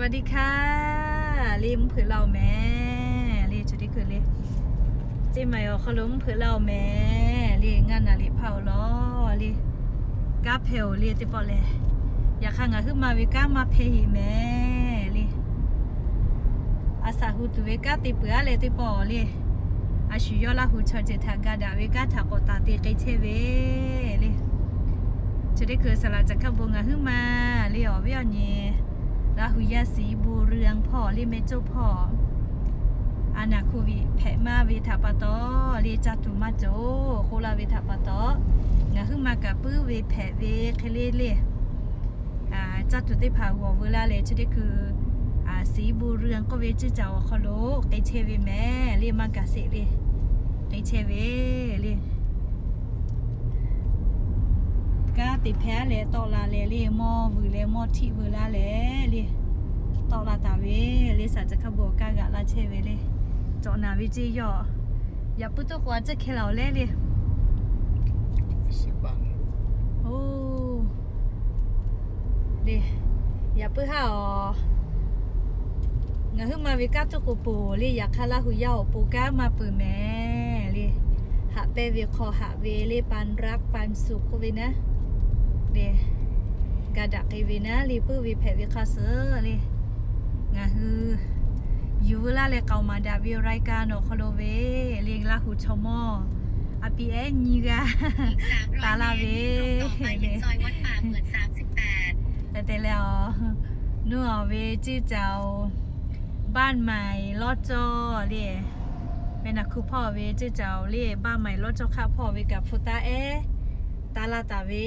Teˇ hkaˇ le mvuhˇ hpeuꞈ laˇ-oˬ mehˍ le, chi teˇ hkui le, Ceˇ maˬ awˬ hk'aw lo mvuhˇ hpeuꞈ laˇ-oˬ mehˍ le, ngaˇ naˍ liꞈ hpaˇ-oˬ lawˬ le, kanˉ hpehˇ-oˬ le teˇ pawˆ lehˬ, yaꞈ hk'aˇ ngaˬ huiˉ ma ve kanˉ maˇ hpehˇ heˆ mehˍ le. A shaꞈ hu tuˬ ve kanˉ te peuˬ-aˉ leh teˇ pawˆ le, a shu yawˇ Laˇ hu chaw ceuˬ htaꞈ ga daꞈ ve kanˉ htaꞈ k'awꞈ taˍ te k'ai chehˇ ve le. Chi teˇ hkui saˍ laꞈ caˬ hkaˇ bon ngaˬ huiˉ ma le awˬ viˉ awˬ nyi Laˇ hu yaˇ Siˍ Yiˉ Bon Rui Aˆ hpawˇ le mehˆ cawˇ hpawˇ a naˍ hku viꞈ hpehꞈ maˇ ve htaꞈ pa taw le caˇ tuˬ maˇ cawˬ k'oˆ laˇ ve htaꞈ pa taw, ngaˬ huiˉ ma kaꞈ puiˉ ve hpehꞈ ve hk'e le le. Caˇ tuˬ teˇ hpaˍ g'awˬ veu laˇ leh chi teˇ hkui Siˍ Yiˉ Bon Rui Aˆ k'oˆ ve ceˇ caˬ awˬ hk'aw lo k'ai chehˇ ve mehˍ le, maˇ gaˬ sheˍ le, k'ai chehˇ ve le. Kanˉ te hpehˇ-aˉ leh tawˆ la leh le, mawˇ vuiˬ leh mawˇ htiˆ veu laˇ leh le, tawˆ la taˍ ve le, saˍ laꞈ caˬ hkaˇ bon awˬ kaˇ g'aꞈ laˇ chehˇ ve le. Cawꞈ naˍ ve ceˇ yawˇ yaꞈ puiˉ tuˉ k'o a tcuhˉ hkeh laˬ-oˬ leh le. Oˬ, le, yaꞈ puiˉ haˉ-oˬ, ngaˬ huiˉ ma ve kanˉ tuˉ k'o poˬ le, yaꞈ hk'aˇ Laˇ hu yaˇ awˬ pon kanˉ maˇ peuˬ mehˍ le. Haꞈ pehnˇ ve hk'aw haꞈ ve le, ปานรัก ปานสุข k'oˆ ve naˉ le, ga daꞈ k'ai ve naˉ le, puiˉ ve hpehꞈ ve hk'a suh le. Ngaˬ hui yuˬ veu laˇ leh k'aoˍ maˍ daꞈ ve รายการ awˬ hk'aw lo ve le, Laˇ hu chaw mawˇ a pi ehˉ nyiˇ g'aˇ taˍ laˇ ve le. Hk'e te leh-oˬ, nuˇ-oˬ ve ceˇ caˬ-oˬ, บ้านใหม่ Lawˇ cawˇ le, mehˆ naˍ hku hpawˇ ve ceˇ caˬ-oˬ le, บ้านใหม่ Lawˇ cawˇ hk'aˆ hpawˇ ve kaꞈ hpu taˇ ehˉ taˍ laˇ taˍ ve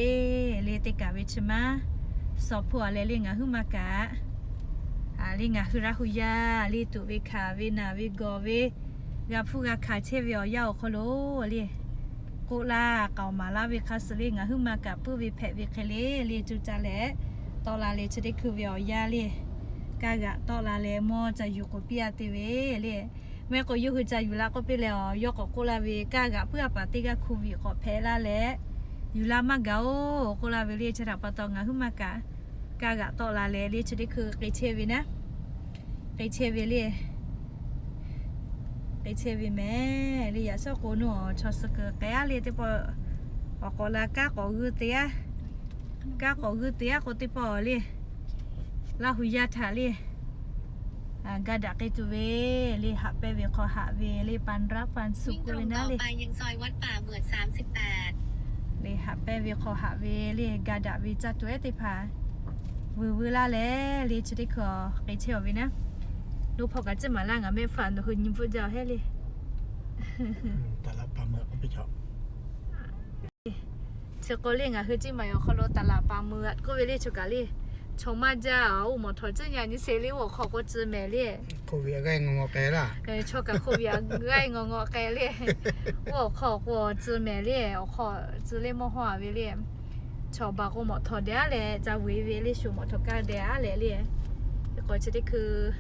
le. Teˇ kaꞈ ve chi maˇ shawˍ hpawˇ-a leh le, ngaˬ huiˉ ma kaꞈ le ngaˬ hui Laˇ hu yaˇ le tuꞈ ve hkanˍ ve naˬ ve gawˬ ve g'a hpuˇ g'a hkanˍ chehˇ ve awˬ yanˇ awˬ hk'aw lo le, k'oˆ laˇ k'aoˍ maˍ laˇ ve hk'a suh le, ngaˬ huiˉ ma kaꞈ puiˉ ve hpehꞈ ve hk'e le le, cuˇ caˇ leh tawˆ la leh chi teˇ hkui ve awˬ yanˇ le, kaˇ g'aꞈ tawˆ la leh mawˇ ca yuˬ k'oˍ piˇ-a te ve le. Mehˆ k'o yawˇ hui ca yuˬ la k'oˆ piˇ leh-oˬ, yawˇ k'awꞈ k'oˆ laˇ ve, kaˇ g'aꞈ puiˉ-a paˍ teˇ g'aˇ โควิด k'awꞈ hpehꞈ laˇ leh yuˬ la maˇ gaˬ-oˬ k'oˆ laˇ ve le. Chi htaꞈ pa taw ngaˬ huiˉ ma kaꞈ kaˇ g'aꞈ tawˆ la leh le chi teˇ hkui k'ai chehˇ ve naˉ, k'ai chehˇ ve le. K'ai chehˇ ve mehˍ le. Yaꞈ shawˉ k'o nuˇ-oˬ, chaw suh kuiˬ k'ai-aˉ le teˇ pawˆ, awˬ k'awꞈ la kanˉ k'awꞈ g'uiˇ te-aˉ, kanˉ k'awꞈ g'uiˇ te-aˉ k'o teˇ pawˆ le, Laˇ hu yaˇ htaꞈ le ga daꞈ k'ai tuˬ ve le, haꞈ pehnˇ ve hk'aw haꞈ ve le, ปานรัก ปานสุข k'oˆ ve naˉ le. Le haꞈ pehnˇ ve hk'aw haꞈ ve le, ga daꞈ ve caˇ tuˬ ehˉ teˇ hpaˍ vuiˬ veu laˇ leh le, chi teˇ hkui k'ai chehˇ-oˬ ve naˉ. Lo hpaw kaꞈ ciˉ maˍ laˇ, ngaˬ mehˆ hpaˇ nawˬ hui nyi bvuhˆ jaˇ-oˬ hehˉ le. Chi k'o le ngaˬ hui Ceˇ maˍ awˬ hk'aw lo ตลาดป่าเหมือด k'oˆ ve le, chaw kaꞈ le, chaw maˇ jaˇ-oˬ, oˇ mawˬ htawˍ ciˉ nyi nyi sheˍ le, oˇ awˬ hk'aw k'o tcuh mehˍ le. Chaw kaꞈ โควิด g'aˇ nyi ngawˬ ngawˬ k'ai le. Oˇ awˬ hk'aw k'o tcuh mehˍ le, awˬ hk'aw tcuh le mawˇ hawˇ-a ve le. Chaw baˬ k'o mawˬ htawˍ dehꞈ-aˉ leh ca vuiˬ ve le, shu mawˬ htawˍ kaˇ dehꞈ-aˉ leh le. K'o chi teˇ hkui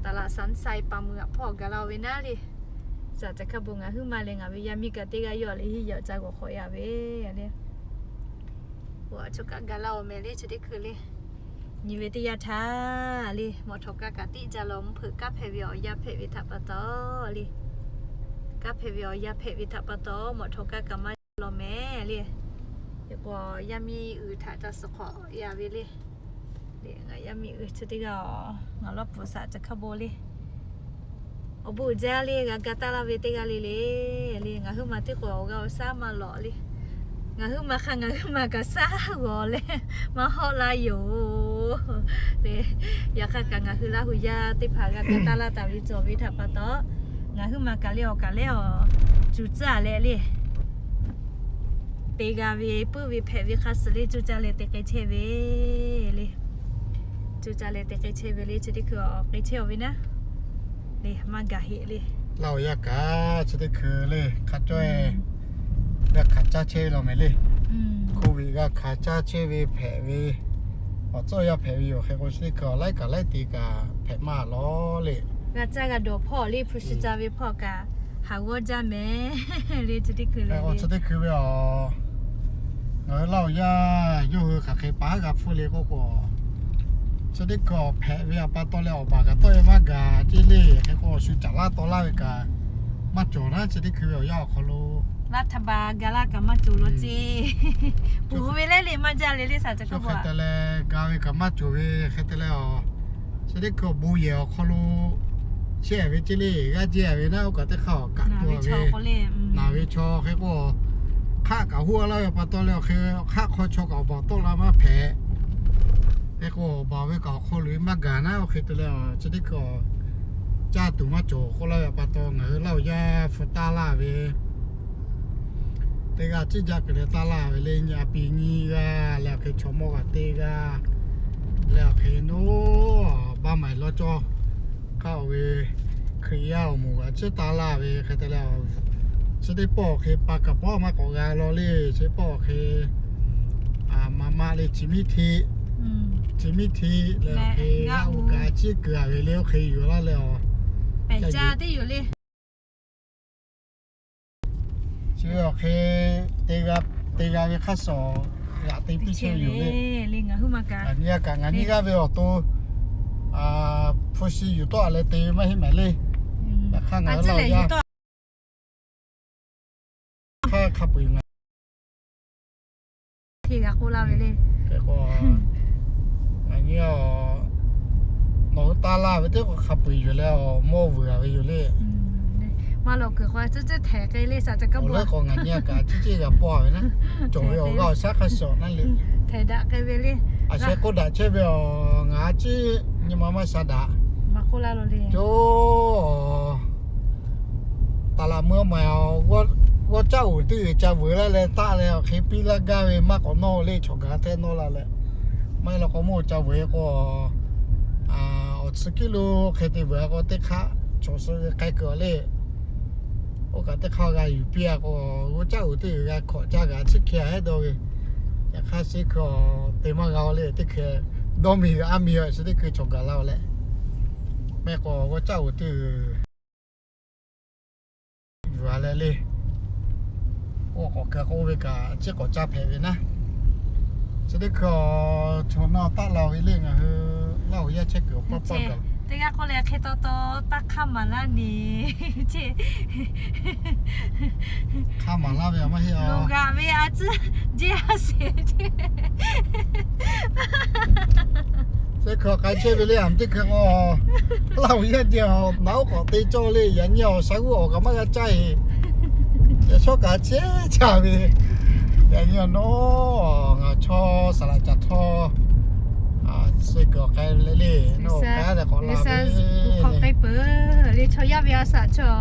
ตลาดสันทรายป่าเหมือด hpawˇ gaˬ la-oˬ ve naˉ le. Saˍ laꞈ caˬ hkaˇ bon ngaˬ huiˉ ma leh ngaˬ ve yaˇ miˇ kaꞈ teˇ g'aˇ yawˇ leh hiˉ yaꞈ ca g'awˬ hk'awꞈ-a ve le. Oˇ, chaw kaꞈ gaˬ la-oˬ mehˍ le, chi teˇ hkui le. Nyi ve teˇ yanˇ htaˇ le, mawˬ htawˍ kaˇ kaꞈ tiˉ ca law, mvuhˇ hpeuꞈ kanˉ hpehꞈ ve awˬ yanˇ hpehꞈ ve htaꞈ pa taw le, kanˉ hpehꞈ ve awˬ yanˇ hpehꞈ ve htaꞈ pa taw mawˬ htawˍ kaˇ kaꞈ maˇ ca law mehˍ le. K'o yaˇ miˇ uiˍ htaꞈ ca suh hk'awꞈ-a ve le. Ngaˬ yaˇ miˇ uiˍ chi teˇ g'aˇ ngaˬ lawˇ pfuhˍ saˍ laꞈ caˬ hkaˇ bon le. Awˬ bon uiˍ jaˇ le, g'a ga taˇ laˇ ve teˇ g'aˇ le le. Le ngaˬ huiˉ ma teˇ k'o awˬ g'aˇ awˬ shaˉ maˇ lawꞈ le. Ngaˬ huiˉ ma hk'a ngaˬ huiˉ ma kaꞈ shaˉ g'awˬ leh maˇ hawˆ laˇ yoˬ. Le, yaꞈ hk'aˇ kaꞈ ngaˬ hui Laˇ hu yaˇ teˇ hpaˍ g'a ga taˇ laˇ taˍ ve cawˬ ve htaꞈ pa taw, ngaˬ huiˉ ma kaꞈ le awˬ kaˬ lehˬ awˬ cuˬ tcuhˉ-a leh le, te g'a ve puiˉ ve hpehꞈ ve hk'a suh le cuˇ caˇ leh te k'ai chehˇ ve le. Cuˇ caˇ leh te k'ai chehˇ ve le, chi teˇ hkui k'ai chehˇ-oˬ ve naˉ. Le maˇ gaˬ heˆ le. Laˇ hu yaˇ kaꞈ chi teˇ hkui le hk'a cawehˇ g'a hkanˍ caˇ chehˇ law mehˍ le. โควิด g'a hkanˍ caˇ chehˇ ve hpehꞈ ve awˬ tcuhˉ yaˇ hpehꞈ ve yoˬ. Hk'e k'o chi teˇ hkui awˬ laiˉ kaꞈ laiˉ te kaꞈ hpehꞈ maˇ lawˬ le. G'a caˇ g'a dawˬ hpawˇ le, hpu shi ca ve hpawˇ kaꞈ haˍ g'awˇ jaˇ mehˍ le. Chi teˇ hkui le, chi teˇ hkui ve aˬ, ngaˬ hui Laˇ hu yaˇ yawˇ hui hk'aˬ hk'e pa haˉ g'a hpfuhˇ le k'oˆ k'o, Chi teˇ hkui awˬ hpehꞈ ve awˬ pa taw leh awˬ baˬ kaꞈ tawˆ e maˇ gaˬ ceˇ le. Hk'e k'o shu caˍ laˇ taw laˇ ve kaꞈ maˇ cawˬ naˉ, chi teˇ hkui ve awˬ yanˇ awˬ hk'aw lo laˇ htaˇ ba ga laˇ kaꞈ maˇ cawˬ law ceˇ. Peuˬ ve leh le maˇ jaˇ le le saˍ ca kaˇ hk'e te leh ga ve kaꞈ maˇ cawˬ ve hk'e te leh, chi teˇ hkui awˬ bon yehˬ awˬ hk'aw lo chehˇ ve ceˇ le. G'aˇ jehˇ ve naˉ oˇ kaꞈ teˇ hk'aˇ awˬ kaꞈ naˍ ve chaw hk'e k'o, hk'aˆ kaꞈ huˉ laˇ ve pa taw leh awˬ hk'e hk'aˆ hk'aw chaw kaꞈ awˬ baˬ tawˆ la maˇ hpehꞈ. Hk'e k'o awˬ baˬ ve kaꞈ awˬ hk'aw lo maˇ gaˬ naˉ oˇ hk'e te leh, chi teˇ hkui caˇ tuˬ maˇ cawˬ k'oˆ laˇ ve pa taw ngaˬ hui Laˇ huˍ yaˇ hpu taˇ laˇ ve teˇ g'aˇ ciˉ jaˇ kuiˬ leh taˇ laˇ ve le. Nyi a pi nyiˇ g'aˇ leh awˬ hk'e chaw mawˇ g'aꞈ teˇ g'aˇ leh awˬ hk'e naˉ baˇ maˍ lawˇ cawˇ hk'aˇ oˬ ve Hkriꞈ yaˇ awˬ moˍ g'aꞈ ciˉ taˇ laˇ ve hk'e te leh, chi teˇ pawˆ awˬ hk'e pa kaꞈ pawˆ maˇ k'awꞈ g'a law le. Chi pawˆ awˬ hk'e maꞈ maꞈ le chi miˉ htiˆ, chi miˉ htiˆ leh awˬ hk'e g'aˇ u kaꞈ ciˉ kuiˬ a ve le oˇ hk'e yuˬ laˇ leh awˬ pehˬ caˇ teˇ yoˬ le. Chi ve awˬ hk'e te g'a ve hk'aˇ suhˍ g'aꞈ te piˇ chehˇ ve yoˬ le. Ngaˬ nyi g'a kaꞈ ngaˬ nyi g'aˇ ve awˬ to hpu shi yuˬ tawˆ a leh te ve maˇ heˆ mehˍ le. Yaꞈ hk'aˇ ngaˬ hui Laˇ huˍ yaˇ hk'aˇ hk'a peu-eˬ ngaˬ hteˇ g'a k'oˆ laˇ ve le. Hk'e k'o, ngaˬ nyi a, nawˬ hui taˇ laˇ ve teˇ k'o hk'a peu-eˬ yoˬ leh awˬ mawˇ vuiˬ a ve yoˬ le. Maˇ lawˬ kuiˬ k'o a cuˇ cuˇ htehꞈ k'ai le saˍ ca kaˇ bvuhꞈ. Awˬ leh k'o ngaˬ nyi a kaꞈ ciˉ ceˇ g'a pawˆ a ve naˉ, cawˬ ve awˬ g'aˇ awˬ shaˉ hk'a shuˍ naˉ le. Htehꞈ daꞈ k'ai ve le. A sheh k'oˆ daꞈ chehˇ ve awˬ ngaˬ a ciˉ nyi ma maˇ sha daꞈ. Maˇ k'oˆ laˇ lo le. Coˇ taˍ laꞈ mui a ma g'awˇ caˆ uiˍ teˇ g'uiˬ ca vuiˬ laˇ leh taˆ leh awˬ hk'e piˇ laˇ gaˇ ve maˇ k'awꞈ nawˇ le. Chaw gaˬ hteˇ nawˇ la leh, maˇ heˆ law k'o mawˇ ca vuiˬ e k'o, awˬ tcuh kiˉ lo hk'e te vuiˬ a k'o teˇ hk'aˇ chaw suh ve k'ai kuiˬ a le. Oˇ kaꞈ teˇ hk'aˇ g'a yuˬ piˇ a k'o, g'awˇ caˆ uiˍ teˇ g'uiˬ g'a hkawꞈ ca gaˬ chiˇ hkeh a hehˉ dawˇ ve. Yaꞈ hk'aˇ chi hkui te maˇ g'a le teˇ hkeh dawˇ miˬ g'a a miˬ a chi teˇ hkui chaw gaˬ la leh, mehˆ k'o g'awˇ caˆ uiˍ teˇ g'uiˬ vuiˬ a leh le. Oˇ k'awꞈ ka k'oˆ ve kaꞈ ciˉ k'awꞈ caˇ hpehꞈ ve naˉ. Chi teˇ hkui chaw na taˆ la ve le ngaˬ hui Laˇ huˍ yaˇ chehˇ kuiˬ awˬ paˇ paˇ gaˬ. Teˇ g'aˇ k'oˆ leh hk'e taw taw taˇ hk'aˇ maˍ laˇ neˬ ceˇ. Hk'aˇ maˍ laˇ ve a maˇ heˆ a. Loˬ g'aꞈ ve a ciˉ jeˇ a seˍ ceˇ. Teˇ hkui k'ai chehˇ ve le a, teˇ hkui k'o Laˇ huˍ yaˇ jehˬ a naˉ oˉ k'awꞈ te cawˇ le. Yaꞈ nyi awˬ sha g'uˇ awˬ kaꞈ maˇ g'a caˇ e. Yaꞈ shawˉ kaꞈ chehˇ caˇ ve. Yaꞈ nyi a nawˉ ngaˬ chaw saˍ laꞈ caˬ htawˇ suh kuiˬ awˬ k'ai le le, nawˬ k'ai leh k'awꞈ la ve le. K'ai peuˬ le chaw yaˇ ve a shaꞈ chaw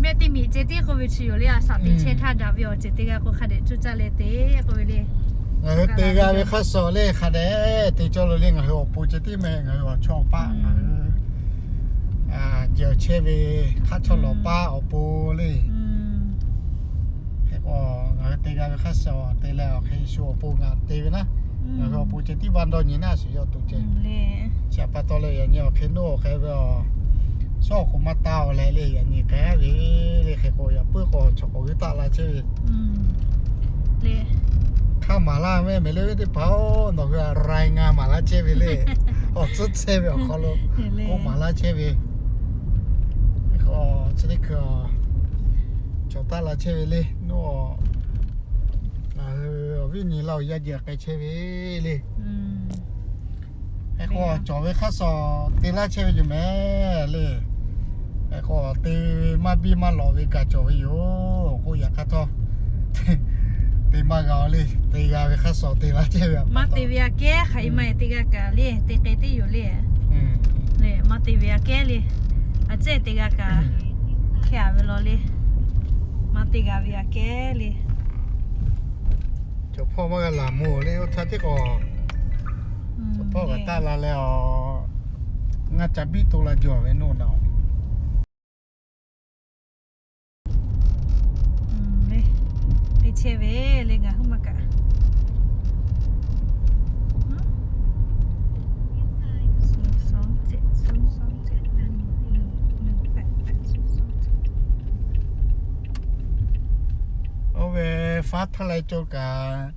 mehˆ teˇ miꞈ ceh tiˉ k'oˆ ve chi yoˬ le. A shaꞈ teꞈ chehˇ htaˇ daꞈ ve awˬ ceuˬ teˇ g'aˇ k'o hk'a dehꞈ cuˇ caˇ leh te k'oˆ ve le. Ngaˬ hui te g'a ve hk'aˇ suhˍ le hk'a dehꞈ te cawˇ lo le. Ngaˬ hui awˬ pon ceh tiˉ meh ngaˬ hui awˬ chawˇ awˬ paˆ ngaˬ hui jehˬ chehˇ ve hk'aˇ chawˇ lawˬ paˆ awˬ pon le. Hk'e k'o ngaˬ hui te g'a ve hk'aˇ suhˍ te leh awˬ hk'e shu awˬ pon ngaˬ te ve naˉ, ngaˬ hui awˬ pon ceh tiˉ vaˇ dawˇ nyi naˉ suhˍ yawˇ to ceh. Chi pa taw leh yaꞈ nyi awˬ hk'e nawˉ awˬ hk'e ve a, shawˉ awˬ k'o maˇ taˇ a leh le yaꞈ nyi k'ai ve le. Hk'e k'o yaꞈ puiˉ k'o chaw k'awꞈ g'uiˇ taˆ la chehˇ ve le. Hk'aˇ maˍ laˇ ve mehˍ le ve teˇ hpaˍ-oˬ, nawˬ hui a rai nga maˍ laˇ chehˇ ve le. Awˬ tcuhˉ chehˇ ve awˬ hk'aw lo k'oˆ maˍ laˇ chehˇ ve. Chi teˇ hkui cawˬ taˆ la chehˇ ve le. Nawˉ ngaˬ hui awˬ viˉ nyi Laˇ huˍ yaˇ jehˬ k'ai chehˇ ve le. Hk'e k'o cawˬ ve hk'aˇ suhˍ te laˇ chehˇ ve yoˬ mehˍ le. Hk'e k'o te maˇ biˇ maˇ lawꞈ ve kaꞈ cawˬ ve yoˬ k'oˆ yaꞈ hk'aˇ htawˇ, te maˇ g'a le. Te g'a ve hk'aˇ suhˍ te laˇ chehˇ ve. Maˇ te ve aꞈ kehˉ hk'aꞈ i maˇ te g'a kaꞈ le te k'ai teˇ yoˬ le. Maˇ te ve aꞈ kehˉ le. A cehˇ te g'a kaꞈ hk'e a ve law le. Maˇ te g'a ve aꞈ kehˉ le. Cawˬ hpawˇ maˇ g'a laˬ mawˬ le oˇ htaˇ teˇ k'awꞈ. Cawˬ hpawˇ g'a taˆ la leh a, ngaˇ ca biˇ to la jaw ve nawˉ na. Te chehˇ ve le ngaˬ hui maˇ kaꞈ. Oˇ ve faˉ htaˇ lai cawˬ kaꞈ,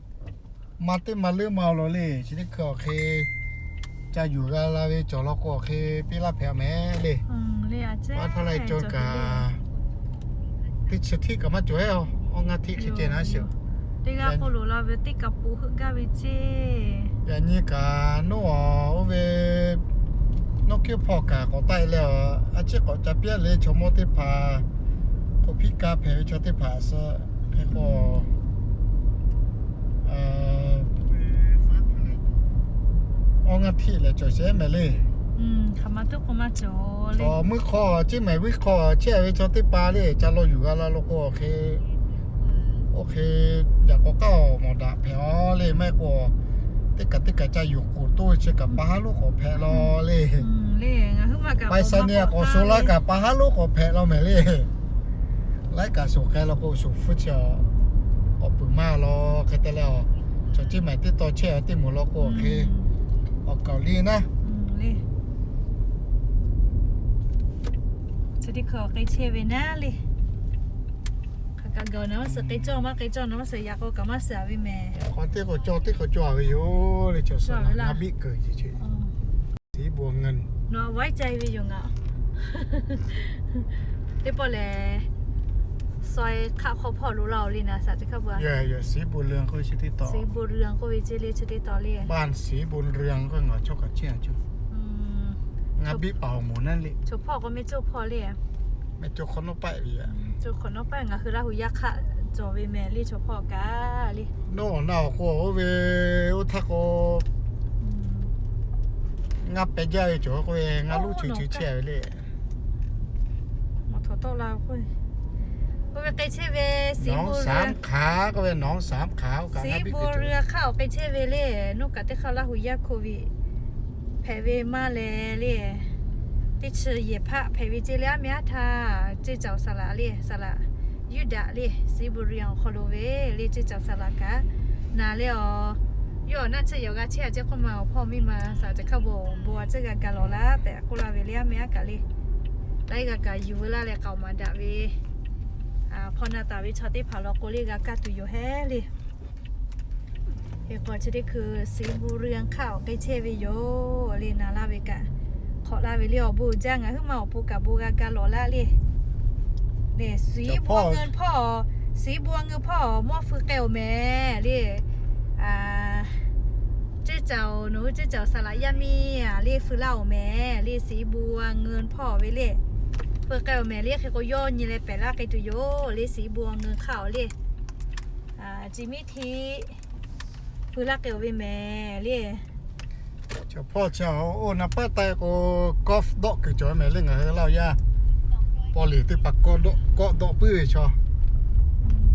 maˇ teˇ maˇ leuˉ ma lo le. Chi teˇ hkui awˬ hk'e ca yuˬ g'a la ve cawˬ law k'o, awˬ hk'e piˇ laˇ hpehꞈ a mehˍ le. Paˉ htaˇ laiˇ cawˬ kaꞈ, teˇ chi htiˆ kaꞈ maˇ cawˬ-e, awˇ ngaˇ htiˆ hk'e ceh naˉ sheˍ. Teˇ g'aˇ k'oˆ loˬ la ve teˇ kaꞈ pu heuˆ gaˇ ve ceˇ. Yaꞈ nyi kaꞈ nawˉ a, oˇ ve nawˉ kiˉ hpawˇ kaꞈ k'awꞈ taˆ e leh a, a ciˉ k'awꞈ ca piˇ le chaw mawˇ teˇ hpaˍ, k'oˍ hpiˇ ka hpehꞈ ve chaw teˇ hpaˍ suh hk'e k'o, awˇ ngaˇ htiˆ lehˬ cawˬ sheˍ mehˍ le. Mvuhˇ hk'aw ceˇ mehˍ viˉ hk'aw chehˇ ve chaw teˇ hpaˍ le, ca law yuˬ g'a la law k'o, awˬ hk'e, oˇ hk'e yaꞈ k'aw k'aˉ awˬ mawˬ daꞈ hpehꞈ a le. Maˇ heˆ k'o, teˇ kaꞈ teˇ kaꞈ ca yuˬ k'oˍ toˇ chi kaꞈ pa haˉ lonˉ k'awꞈ hpehꞈ law le. Pai sa ni a k'awꞈ sho laˇ kaꞈ pa haˉ lonˉ k'awꞈ hpehꞈ law mehˍ le. Laiˉ kaꞈ shoˍ k'ai law k'o, shoˍ hpfuhˇ chi a, k'awꞈ puiˍ maˇ law hk'e te leh a, chaw ceˇ mehˍ teˇ taw chehˇ a teˇ moˍ law k'o, awˬ hk'e awˬ kaˍ le naˉ. Chi teˇ hkui k'ai chehˇ ve naˉ le. Hk'aˬ kaꞈ gaˬ na maˇ suh k'ai cawˇ, maˇ k'ai cawˇ na maˇ suh, yaꞈ k'aw kaꞈ maˇ suh ve mehˍ. K'awꞈ teˇ k'awꞈ cawˇ, teˇ k'awꞈ cawˇ ve yoˬ le, chaw suh ngaˇ biˆ kuiˬ ce ce. Teˇ bon ngaˇ, nawˬ waiˉ cai ve yoˬ ngaˬ. Teˇ pawˆ lehˬ, saweh hk'aˆ hk'aw hpawˇ lo laˇ-oˬ le naˍ, saˍ teˇ hk'aˇ bu a. Siˍ bon rui k'oˆ ve ce le, chi teˇ taw le. Siˍ bon rui k'oˆ ve ce le, chi teˇ taw le. Baˇ siˍ bon rui k'oˆ ve ngaˬ chaw kaꞈ ciˇ a cawˬ. Ngaˇ biˆ paˍ awˬ moˍ naˉ le. Chaw hpawˇ k'o mehˇ coˇ hpawˇ le. Mehˇ coˇ hk'awꞈ nawˉ paiˆ ve yoˬ. Coˇ hk'awꞈ nawˉ paiˆ, ngaˬ hui Laˇ hu yaˇ hk'aˆ cawˬ ve mehˍ le, chaw hpawˇ kaꞈ le. Nawˬ na awˬ k'o oˇ ve, oˇ htaˇ k'o ngaˇ pehˬ jaˇ ve cawˬ k'oˆ ve, ngaˇ luˉ chi chi chehˇ ve le. Mawˬ htawnˍ tawˆ la k'oˆ ve, k'oˆ ve k'ai chehˇ ve, Siˍ bon rui hk'aˆ k'oˆ ve, Siˍ bon rui hk'aˆ awˬ k'ai chehˇ ve le. Nawˬ kaꞈ teˇ hk'aˇ Laˇ hu yaˇ hk'oˆ ve hpehꞈ ve maˇ leh le, teˇ chi yehˬ hpaˆ hpehꞈ ve ce le, aˉ meh aˉ htaˇ ceˇ caoˬ saˍ laꞈ le, saˍ laꞈ Yuˇdaꞈ le, Siˍ bon rui awˬ hk'aw lo ve le, ceˇ caoˬ saˍ laꞈ kaꞈ na le a, yawˇ awˬ naˆ tsuhˇ yawˬ g'a chehˇ a ceˇ k'oˆ ma, awˬ hpawˇ miˇ ma saˍ teˇ hk'aˇ bon bon a tcuhˉ g'a ga lawˬ laˇ tehꞈ k'oˆ laˇ ve le, aˉ meh aˉ kaꞈ le. Laiˉ g'a kaꞈ yuˬ veu laˇ leh k'aoˍ maˍ daꞈ ve, hpawˇ na taˍ ve chaw teˇ hpaˍ law k'o le g'a kaˇ tuˬ yoˬ hehˉ le. Hk'e k'o chi teˇ hkui Siˍ bon rui hk'aˆ awˬ k'ai chehˇ ve yoˬ le, na laˇ ve kaꞈ hk'awꞈ laˇ ve le, awˬ bon jaˇ ngaˬ huiˉ ma awˬ pon kaꞈ bon g'a ga lawˬ laˇ le. Siˍ bon ngeu hpawˇ, Siˍ bon ngeu hpawˇ mawˇ feu k'ai awˬ mehˍ le. Ceˇ caoˬ, nawˬ hui ceˇ caoˬ saˍ laꞈ yaˇ miˇ a le feu laˇ awˬ mehˍ le, Siˍ bon ngeu hpawˇ ve le. Feu k'ai awˬ mehˍ le, hk'e k'o yawˇ nyi leh pehˬ laˇ k'ai tuˬ yoˬ le, Siˍ bon ngeu hk'aˆ awˬ le. Chi miˉ htiˆ feu laˇ k'ai awˬ ve mehˍ le. Chaw hpawˇ chi a, oˇ na paˆ taˆ k'o, kawˆ dawˆ kuiˬ cawˬ ve mehˍ le, ngaˬ hui Laˇ hu yaˇ paw liˍ teˇ hpaˍ kawˆ dawˆ puiˉ ve chaw.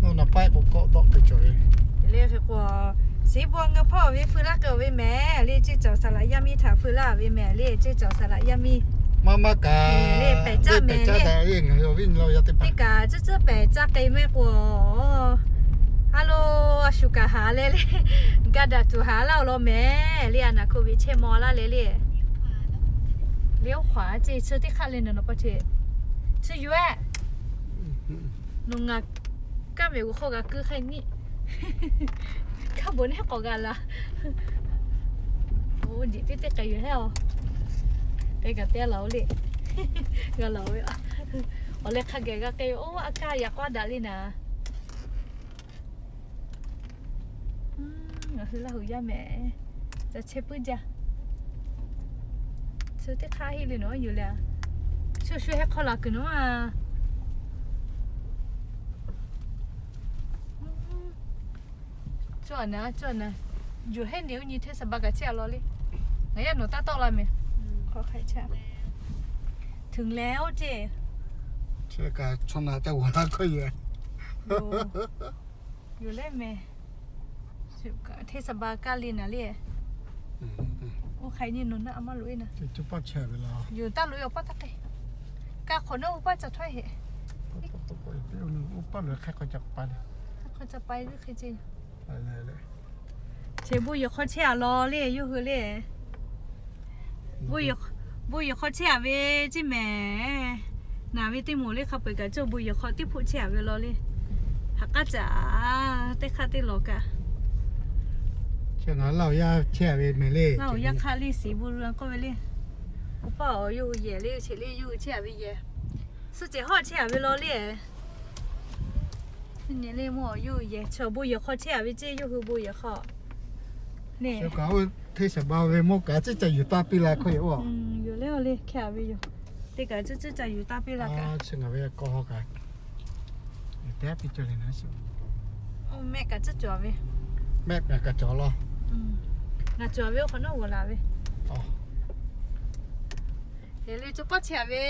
Oˇ na paˆ k'o kawˆ dawˆ kuiˬ cawˬ ve le. Hk'e k'o, Siˍ bon ngeu hpawˇ ve feu laˇ k'ai awˬ ve mehˍ le, ceˇ caoˬ saˍ laꞈ yaˇ miˇ htaꞈ feu laˇ ve mehˍ le, ceˇ caoˬ saˍ laꞈ yaˇ miˇ maˇ maˇ kaꞈ le, pehˬ caˇ mehˍ le. Ngaˬ hui awˬ viˉ nyi Laˇ hu yaˇ teˇ hpaˍ teˇ kaꞈ ceˇ ceˇ pehˬ caˇ k'ai mehˍ k'o, a lo, a shu kaꞈ haˍ leh le, ga daꞈ tuˬ haˍ laˇ awˬ lawn mehˍ le, a naˬ hk'oˆ ve chehˇ maw laˇ leh le. Liˇ oˇ hk'aˬ ceˇ chi teˇ hk'aˆ le, nawˬ nawˬ pa che chi yuˬ-e. Nawˬ ngaˬ kaˇ mehˍ g'uˬ hk'aw g'a kuiˬ hk'e nyi. Kaˇ bon neˉ k'awꞈ g'a la. Oˇ jeˬ teˇ teˇ k'ai yuˬ hehˉ a. K'ai kaꞈ te laˬ-oˬ le. G'a laˬ-oˬ ve. Awˬ leh hk'a geh g'a k'ai ve, oˇ a kaˇ yaꞈ k'aw daꞈ le naˍ. Ngaˬ hui Laˇ hu yaˇ mehˍ. Ca chehˇ puiˉ jaˇ. Chi teˇ hk'aˇ heˆ le nawˬ yuˬ leh a. Shu shu heh hk'aw laˬ kuiˬ nawˬ a. Cawˇ a naˍ, cawˇ a naˍ. Yuˬ hehˉ neˬ oˇ nyi hteˇ saˍ ba kaꞈ chehˇ a law le. Ngaˬ yaˇ nawˬ taˇ tawˆ la mehˍ. Hk'aw hk'e chehˇ. Htuꞈ leh oˇ ceˇ. Chi kaꞈ chaw na ca g'uˬ la hkawˇ yoˬ. Yoˬ leh mehˍ. Hteˇ saˍ ba kaˇ le naˍ le. Oˇ hk'e nyi nawˬ naˆ a maˇ loꞈ-e naˍ. Yoˬ taˇ loꞈ-e awˬ paˇ taˇ k'ai. Kaˇ hk'awꞈ nawˉ oˇ paˇ ca htawˇ heˆ. Oˇ paˇ loꞈ-e hk'e k'awꞈ ca pa le. K'awꞈ ca pa ve hk'e ceˇ. Che bon yehˬ hk'aw chehˇ a law le, yawˇ hui le. Bon yehˬ hk'aw chehˇ a ve ceˇ mehˍ. Naˍ ve teˇ moˍ le hk'a peu-eˬ kaꞈ cawˇ bon yehˬ hk'aw teˇ hpoˆ chehˇ a ve law le. Haꞈ k'aˉ caꞈ teˇ hk'aˆ teˇ lawˬ kaꞈ. Chi ngaˬ Laˇ huˍ yaˇ chehˇ a ve mehˍ le. Laˇ huˍ yaˇ hk'aˆ le siˍ bon lu k'oˆ ve le. Awˬ paˇ awˬ yawˇ hui yehˬ le, cheꞈ le yawˇ hui chehˇ a ve yehˬ. Suh cehˬ hawˉ chehˇ a ve law le. Nyi le mawˇ yawˇ hui yehˬ, chaw bon yehˬ hk'aw chehˇ a ve ceˇ, yawˇ hui bon yehˬ hk'aw. Neˇ kaꞈ oˇ hteˇ shaˍ ba ve mawˇ kaꞈ ciˉ ca yuˬ taˇ piˇ la hk'aw yoˬ. Yoˬ le, awˬ le hkehˇ a ve yoˬ. Teˇ kaꞈ ciˉ ciˉ ca yuˬ taˇ piˇ la kaꞈ. Chi ngaˬ ve k'aw haw kaꞈ, teˇ piˇ cawˬ le na. Mehˆ kaꞈ ciˉ cawˬ ve. Mehˆ kaꞈ kaꞈ cawˬ law. Ngaˬ cawˬ ve oˇ hk'awꞈ nawˉ g'awˬ laˬ ve. Heˍ le, co paˆ chehˇ a ve,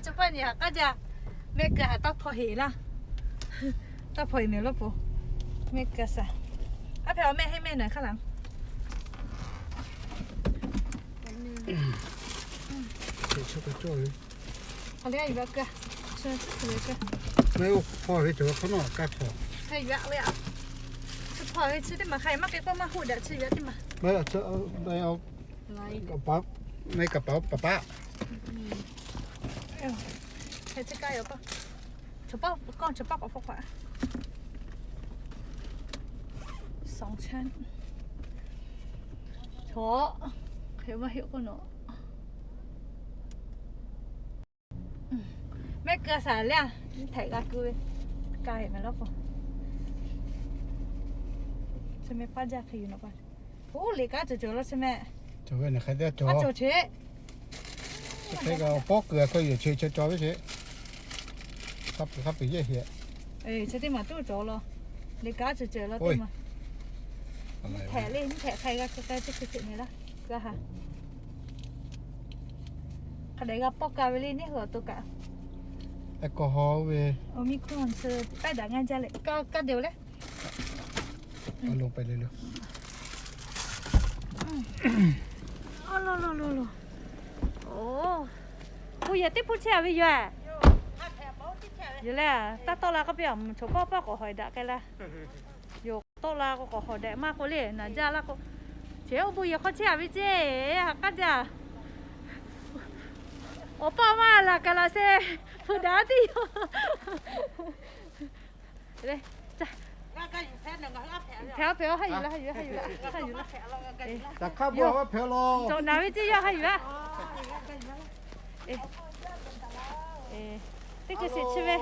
co paˆ nyi haꞈ k'aˉ jaˇ. Mehˆ keu haꞈ taˇ hpaw heˍ laˇ. Taˇ hpaw heˍ mehˍ lawˇ po. Mehˆ keu shaˍ. Aˉ hpehꞈ awˬ mehˆ heˆ mehˆ naˬ hk'aˇ laˬ. Hk'aˬ le a yuˬ a keu. Mehˆ oˇ hpaw ve cawˬ ve hk'awꞈ nawˉ kaˇ hpaw. Chi yuˬ a ve a. Chi hpaw ve chi teˇ maˬ hk'a maˇ k'ai k'oˆ maˇ hoˆ daꞈ chi yuˬ a teˇ maˬ. Mehˆ kaꞈ paˍ paˍ. Hk'e chi kaˇ yoˬ k'o. Chaw paˆ k'awˇ chaw paˆ k'awꞈ hpawˇ hk'aꞈ. Sawˍ chehˇ. Chaw hk'e maˇ heˆ k'oˆ nawˬ. Mehˆ keu shaˍ le a, hteꞈ g'a keu ve. Kaˇ heˆ mehˍ lawˇ po. Chi mehˆ paˇ jaˇ hk'e yuˬ nawˬ pa. Oˇ liꞈ kaˉ cawˬ cawˬ law chi mehˆ. Cawˬ ve naˬ hk'e te cawˬ. Hk'e g'a pawˆ keu a k'o yoˬ, chi cawˬ cawˬ ve sheˍ. Hk'a peu hk'a peu yehˇ heˍ. Chi teˇ maˬ tuˉ cawˬ law. Liꞈ kaˉ cawˬ cawˬ law teˇ maˬ. Hteꞈ le, hteꞈ hk'a g'a keu k'ai teˇ hkui hk'e nyi laˇ. G'a haꞈ. Hk'a dehꞈ g'a pawˆ ka ve le neˇ hui awˬ to kaꞈ. K'awꞈ haw ve. Omicron chi pehˉ daꞈ ngaˇ jaˇ leh kaˇ kaˇ de le. Oˇ, yehˬ teˇ hpuˇ chehˇ a ve yoˬ. Yoˬ le, taˇ tawˆ la k'oˆ piˇ a, chaw paˆ paˆ k'awꞈ hawˍ daꞈ k'ai la. Yoˬ, tawˆ la k'o k'awꞈ hawˍ daꞈ maˇ k'oˆ le, naˬ jaˇ laˇ k'o. Cheˬ oˇ bon yehˬ hk'aw chehˇ a ve ceˇ, haꞈ k'aˉ jaˇ. Awˬ paˇ maˇ laˬ kaꞈ laˬ sheˍ, hpu daꞈ tiˉ yoˬ. Hpehꞈ a hpehꞈ a, haˉ yuˬ la, haˉ yuˬ la, haˉ yuˬ la. Cawˬ naˬ ve ceˇ yaˇ haˉ yuˬ a. Teˇ hkui shiˍ chi ve.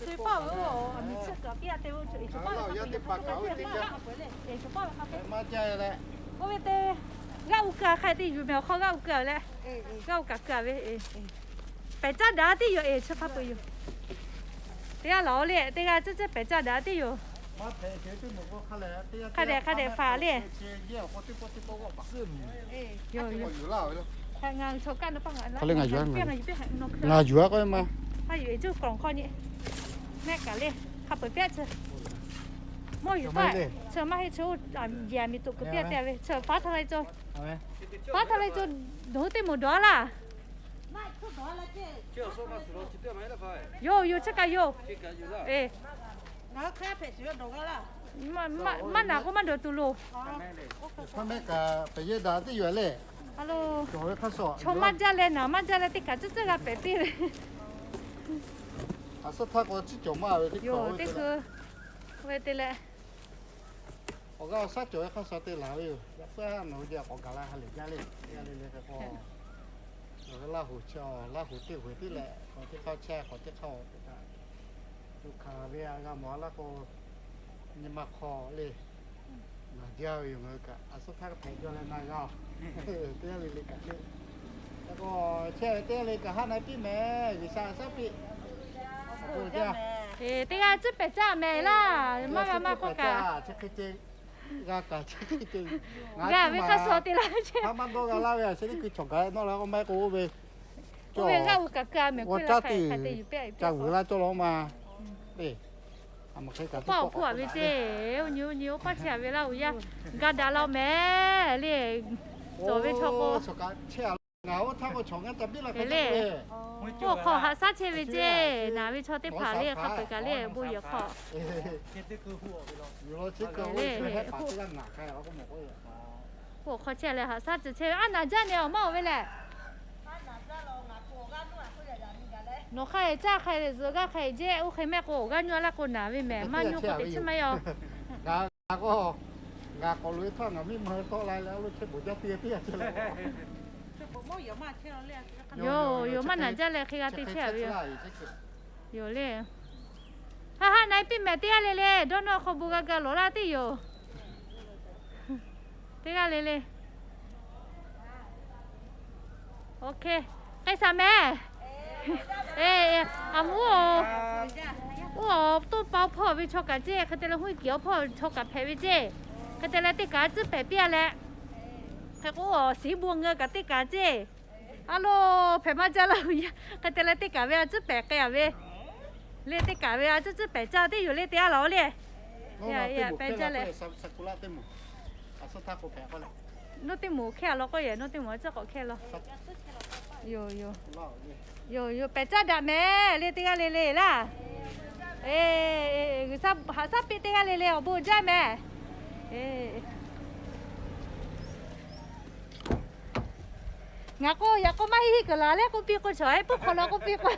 Chi paˆ ve, a miˬ chi kaꞈ piˇ a te ve, chaw paˆ ve hk'a peu-eˬ, chaw paˆ ve hk'a peu-eˬ. Oˇ ve te, g'aˇ u keu hk'a te yuˬ mehˍ awˬ hk'aw g'aˇ u keu leh, g'aˇ u kaꞈ keu ve. Pehˬ caˇ daꞈ tiˉ yoˬ eˬ, chi hk'a peu-eˬ yoˬ. Teˇ g'aˇ laˬ o le, teˇ g'aˇ ciˉ ciˉ pehˬ caˇ daꞈ tiˉ yoˬ. Hk'a dehꞈ hk'a dehꞈ faˍ le. Ngaˬ yuˬ a k'o ma. Mehˆ kaꞈ le, hk'a peu-eˬ piˇ chi. Mawˇ yuˬ taˇ, chi maˇ heˆ, chi oˇ yehˬ miˬ toꞈ kuiˬ piˇ te ve, chi faˉ htaˇ leh co, faˉ htaˇ leh co, dawˬ hui teˇ moˍ dawˬ laˇ. Yoˬ yoˬ, chi kaꞈ yoˬ. Maˇ naˬ k'o maˇ dawˬ tuˬ loˬ. Chaw maˇ jaˇ leh naˬ maˇ jaˇ leh teˇ kaꞈ ciˉ ciˉ g'a pehˍ piˇ ve. Yoˬ, teˇ hkui ve te leh. Awˬ g'aˇ awˬ shaˉ cawˬ ve hk'a shuˍ te laˬ ve yoˬ. Yaꞈ puiˉ nawˬ hui jaˇ k'awꞈ gaˬ la ha lehˬ jaˇ le. Teˇ g'aˇ le le hk'e k'o, nawˬ ve Laˇ huˍ chi, Laˇ huˍ teˇ huˍ tiˉ leh k'awꞈ teˇ hk'aˇ chehˇ, k'awꞈ teˇ hk'aˇ oˬ te kaꞈ, tuꞈ hkanˍ ve a g'a mawˬ a laˇ k'o, nyi ma hk'aw le, ngaˬ jaˇ ve yoˬ. Ngaˬ hui kaꞈ a suhˉ htaˇ hpehꞈ jaw leh na g'a. Teˇ g'aˇ le le kaꞈ le. K'o chehˇ ve teˇ g'aˇ le kaꞈ haˉ na piˇ mehˍ, G'uiˬsha shaˉ piˇ. Teˇ g'aˇ ciˉ pehˍ caˇ mehˍ laˇ, maˇ g'a maˇ k'oˆ kaꞈ. G'a kaꞈ, g'a ve hk'a shuˍ te laˇ ve ceˇ. Haˉ maˇ dawˇ g'a laˇ ve a, chi teˇ hkui cawˬ gaˬ nawˇ la k'o maˇ k'o oˇ ve, oˇ ve g'aˇ u kaꞈ keu a mehˍ k'oˆ la hk'a te yuˬ piˇ a, ca vuiˬ laˇ cawˇ law ma. Oˇ paˇ awˬ hpuˇ a ve ceˇ, oˇ nyi oˇ nyi oˇ paˇ chehˇ a ve Laˇ huˍ yaˇ, ga daꞈ la mehˍ le. Cawˬ ve chaw k'o, ngaˬ oˇ htaˇ k'o chaw ngaˇ ca biˇ la hk'e le. Oˇ hk'aw haꞈ shaˉ chehˇ ve ceˇ, naˬ ve chaw teˇ hpaˍ le hk'a peu-eˬ kaꞈ le bon yehˬ hk'aw. Oˇ hk'aw chehˇ leh haꞈ shaˉ tcuh chehˇ ve, a naˬ jaˇ nehˬ awˬ maˇ oˬ ve lehˬ. Nawˬ hk'a caˇ hk'a zuhꞈ g'aˇ hk'a jehˇ oˇ hk'e mehˆ k'o, awˬ g'aˇ nyuˇ laˇ k'o naˬ ve mehˍ, maˇ nyuˇ k'o teꞈ chiˉ maˇ heˆ. G'a k'awꞈ loꞈ-e htaˇ ngaˬ miˇ ma tawˆ la leh a lo chehˇ beuꞈ jaˇ teˇ g'aˇ chehˇ la. Yoˬ, yoˬ, maˇ naˬ jaˇ leh hk'e g'a te chehˇ ve yoˬ. Yoˬ le. Haˉ haˉ na-e piˇ mehˍ teˇ g'aˇ le le, dawˇ nawˇ hk'aw bon g'a ga lawˬ laˇ teˇ yoˬ. Teˇ g'aˇ le le. K'ai shaˍ mehˍ. Aˬ mvuhˇ oˬ, oˇ awˬ toˇ pa hpawˇ ve chaw kaꞈ ceˇ, hk'e te leh huˉ kiˬ awˬ hpawˇ chaw kaꞈ hpehꞈ ve ceˇ. Hk'e te leh teˇ kaꞈ a tcuhˉ pehˍ piˇ-a leh, hk'e k'o awˬ siˉ bon ngeu kaꞈ teˇ kaꞈ ceˇ. A lo, hpehꞈ maˇ jaˇ laˇ-oˬ yaˇ. Hk'e te leh teˇ kaꞈ ve a tcuhˉ pehˍ k'ai-a ve le, teˇ kaꞈ ve a tcuhˉ tcuhˉ pehˍ caˇ teˇ yoˬ le, teˇ g'aˇ laˬ-oˬ le. Yaꞈ yaꞈ pehˍ jaˇ leh. Nawˇ teˇ moˍ hkehˇ-a law k'oˆ yehˬ, nawˇ teˇ moˍ a ciˉ k'awꞈ hkehˇ law. Yoˬ yoˬ, pehˍ caˇ daꞈ mehˍ le teˇ g'aˇ le le laˇ. G'uiˬsha haꞈ shaˉ piˇ teˇ g'aˇ le le awˬ bon jaˇ mehˍ. Ngaˬ k'o yaꞈ k'aw maˇ heˆ heˆ kuiˬ laˬ leh k'oˆ piˇ k'o, chaw heˆ puiˉ hk'aw la k'oˆ piˇ k'o.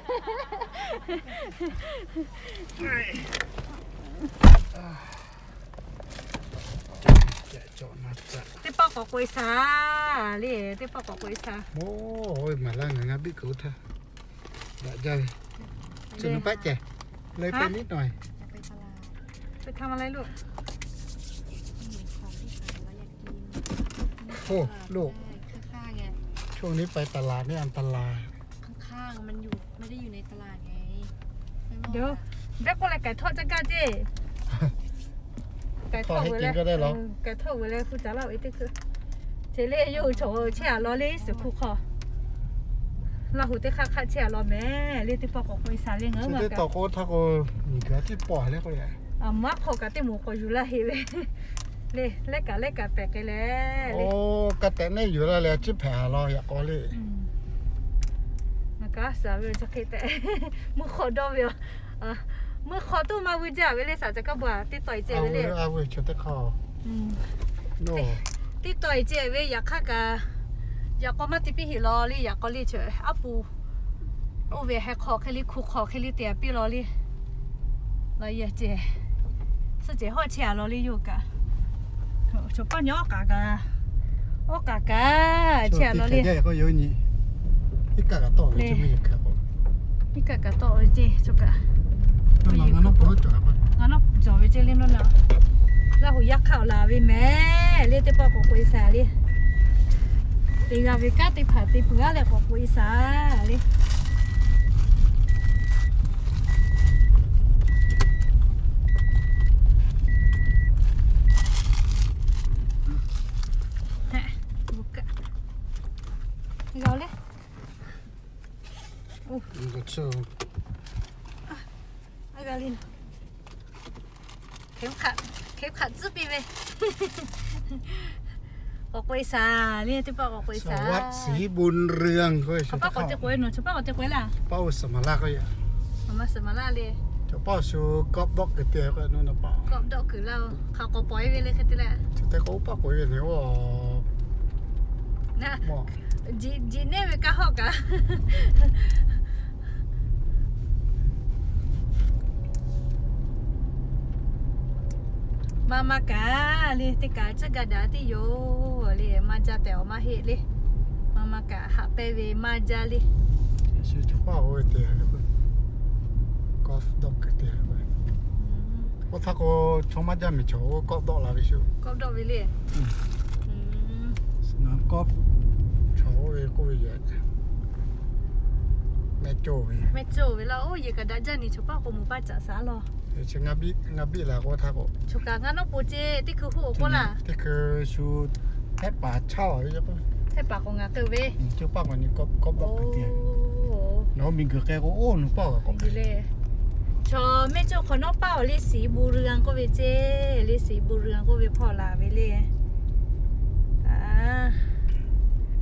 Teˇ pawˆ k'awꞈ k'oꞈ-e shaˍ le, teˇ pawˆ k'awꞈ k'oꞈ-e shaˍ. Oˇ, maˍ laˇ ngaˬ ngaˇ biˆ kuiˬ oˇ htaˇ daꞈ jaˇ ve. Chi nyi paˆ cehˬ leh pehˇ niˉ nawˬ. Oˇ, loˇ. Choˇ niˉ ไปตลาดนี่อันตราย Dawˇ, dawˇ k'oˆ leh k'ai htawˆ caˇ gaˇ ceˇ. K'ai htawˆ ve leh, k'ai htawˆ ve leh hu caˍ laˇ-oˬ e teˇ hkui. Ceˇ le, yawˇ hui chaw chehˇ-a law le suhˍ hk'u hk'aw. Laˇ hu teˇ hk'aˇ hk'aˇ chehˇ-a law mehˍ le, teˇ pawˆ k'awꞈ k'oꞈ-e shaˍ le ngaˬ hui ma kaꞈ. Teˇ tawˬ k'o htaˇ k'o, miˬguiˬ a tiˉ pawˆ le k'o yaꞈ. Aˬ, maˇ hk'aw kaꞈ teˇ moˍ k'awꞈ yuˬ laˇ heˆ ve. Le, leh kaꞈ leh kaꞈ pehꞈ k'ai leh le. Oˇ, ka tehꞈ neˉ yuˬ laˇ leh a ciˉ hpehꞈ-a law yaꞈ k'aw le. Ngaˬ kaꞈ a shaˍ ve awˬ chi hk'e tehꞈ, mvuhˇ hk'aw dawˇ ve, mvuhˇ hk'aw toˇ maˇ vuiˇ jaˇ ve le, shaˍ ca kaˇ bu-a teˇ taw-e ceh ve le. Teˇ taw-e ceh ve yaꞈ hk'aˇ kaꞈ, yaꞈ k'aw maˇ te piˇ heˆ law le, yaꞈ k'aw le chi aˉ pu oˇ ve heh hk'aw hk'e le, hku hk'aw hk'e le te-a piˇ law le. Law yehˬ ceh, suhˆ ceh hawˆ chehˇ-a law le yawˇ kaꞈ. Chaw paˇ nyi awˉ k'aꞈ kaꞈ, awˉ k'aꞈ kaꞈ chehˇ-a law le. Iˉ kaˆ kaꞈ tawˆ ve ceˇ, chaw kaꞈ. Ngaˬ nawˉ cawˬ ve ceˇ le nawˉ na. Laˇ hu yaˇ hk'aˇ awˬ laˬ ve mehˍ le, teˇ pawˆ k'awꞈ k'oꞈ-e shaˍ le. Teˇ g'aˇ ve kanˉ teˇ hpaˍ te peuˬ-a leh k'awꞈ k'oꞈ-e shaˍ le. G'a le. G'a le. เข็มขัด เข็มขัด tcuhˉ piˇ ve. K'awꞈ k'oꞈ-e shaˍ le, teˇ pawˆ k'awꞈ k'oꞈ-e shaˍ. วัดศรีบุญเรือง k'o, chaw paˇ k'awꞈ te k'oꞈ-e, nawˬ chaw paˇ k'awꞈ te k'oꞈ-e laˇ. Paˇ oˇ Saˍmaˍlaˆ k'o yaꞈ. Saˍmaˍlaˆ le. Chaw paˇ shu กอล์ฟ dawˆ kuiˬ te k'o nawˉ na paˍ. กอล์ฟ dawˆ kuiˬ laˇ-oˬ. Hk'aˬ k'awꞈ pawˍ-e ve le hk'e te leh. Chaw te k'o oˇ paˇ k'oꞈ-e ve ne oˇ. Jiꞈ neˇ ve kaˇ hawˆ kaꞈ. Maˇ maˇ kaꞈ le, teˇ kaꞈ tcuhˉ ga daꞈ tiˉ yoˬ le, maˇ jaˇ tehꞈ awˬ maˇ heˆ le. Maˇ maˇ kaꞈ haꞈ pehnˇ ve maˇ jaˇ le. Oˇ htaˇ k'o, chaw maˇ jaˇ miˬ chaw oˇ กอล์ฟ dawˆ la ve shu. กอล์ฟ dawˆ ve le. กอล์ฟ chaw oˇ ve k'oˆ ve yoˬ. Mehˆ cawˇ ve, mehˆ cawˇ ve laˇ. Oˇ yehˬ kaꞈ daꞈ jaˇ ni, chaw paˇ k'o moˍ paˇ caꞈ shaˍ laˇ. Ngaˇ biˆ la k'o htaˇ k'o, chaw kaꞈ ngaˇ nawˉ po ceˇ, teˇ hkui hoˆ-oˬ k'oˆ laˇ. Teˇ hkui shu hehˆ paˍ caˇ-a ve, hehˆ paˍ k'awꞈ ngaˬ k'ai ve. Chaw paˇ k'awꞈ ni กอล์ฟ dawˆ kuiˬ te. Nawˬ hui miˬguiˬ k'ai k'o oˇ nawˬ paˇ k'awꞈ k'ai. Chaw mehˆ cawˇ hk'awꞈ nawˉ paˇ-oˬ le, ศรีบุญเรือง k'oˆ ve ceˇ, le ศรีบุญเรือง k'oˆ ve hpawˇ laˬ ve le.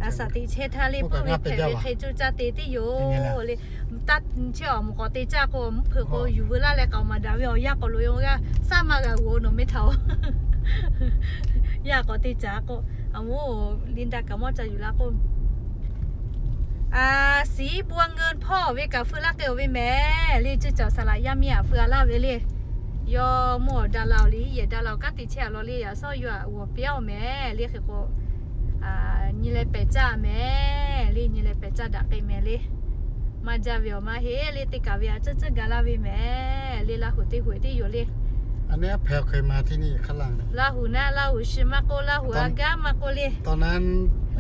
A shaˍ teꞈ chehˇ htaˇ le, pawˇ ve hpehꞈ ve hk'e coˇ caˇ te tiˉ yoˬ le. Taˇ chehˇ awˬ moˍ k'awꞈ te caˇ k'o, mvuhˇ hpeuꞈ k'o yuˬ veu laˇ leh k'aoˍ maˍ daꞈ ve awˬ yanˇ k'awꞈ loꞈ-e g'aˇ shaˉ maˇ g'a g'oˬ nawˬ meh htaꞈ-oˬ. Yaˇ k'awꞈ te caˇ k'o, aˬ moˍ Linda kaꞈ mawˇ ca yuˬ la k'o, a ศรีบุญเรือง hpawˇ ve kaꞈ feu laˇ k'ai-oˬ ve mehˍ le, ceˇ caˬ saˍ laꞈ yaˇ miˇ aꞈ feu-a laˇ ve le. Yawˇ mawˇ awˬ daꞈ la-oˬ le, yehˬ daꞈ la-oˬ kanˉ te chehˇ a law le, yaꞈ sawˉ yawˇ htaꞈ g'awˬ piˇ-a-oˬ mehˍ le. Hk'e k'o, nyi leh pehˬ caˇ mehˍ le, nyi leh pehˬ caˇ daꞈ k'ai mehˍ le. Maˇ jaˇ ve awˬ maˇ heˆ le, teˇ kaˬ ve a ceuˇ ceuˇ ga laˇ ve mehˍ le, Laˇ huˍ teˇ huˍ teˇ yoˬ le. Laˇ huˍ naˆ Laˇ huˍ shi maˇ k'oˆ, Laˇ huˍ a gaˇ maˇ k'oˆ le.